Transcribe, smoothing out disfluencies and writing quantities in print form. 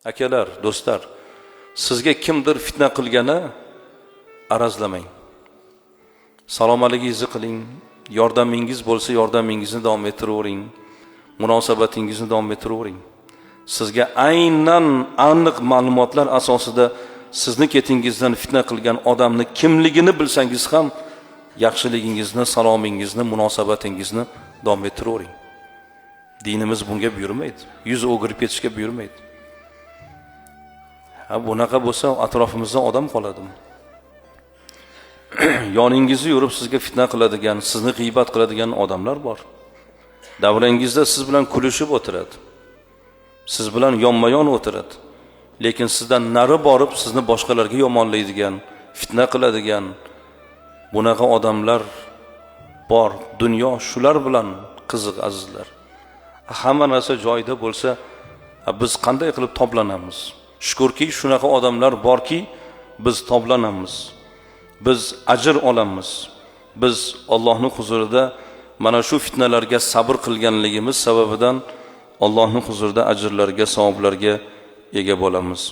Akalar, do'stlar, sizga kimdir fitna qilgani arazlamang. Salomaligingizni qiling, yordamingiz bo'lsa yordamingizni davom ettiravering, munosabatingizni davom ettiravering. Sizga aynan aniq ma'lumotlar asosida sizni ketingizdan fitna qilgan odamni kimligini bilsangiz ham yaxshiligingizni, salomingizni, munosabatingizni davom ettiravering. Dinimiz bunga buyurmaydi. Yuz o'girib ketishga buyurmaydi. Ha, bunaqa bo'lsa atrofimizda odam qoladimi? Yoningizni yurib sizga fitna qiladigan, sizni g'iybat qiladigan odamlar bor. Davrangizda siz bilan kulishib o'tiradi. Siz bilan yonma-yon o'tiradi. Lekin sizdan nari borib sizni boshqalarga yomonlaydigan, fitna qiladigan bunaqa odamlar bor. Dunyo shular bilan qiziq, azizlar. Hamma narsa joyida bo'lsa, biz qanday qilib toblanamiz? Shukurki, shunaqa odamlar borki, biz toblanamiz. Biz ajr olamiz. Biz Allohning huzurida mana shu fitnalarga sabr qilganligimiz sababidan Allohning huzurida ajrlarga, savoblarga ega bo'lamiz.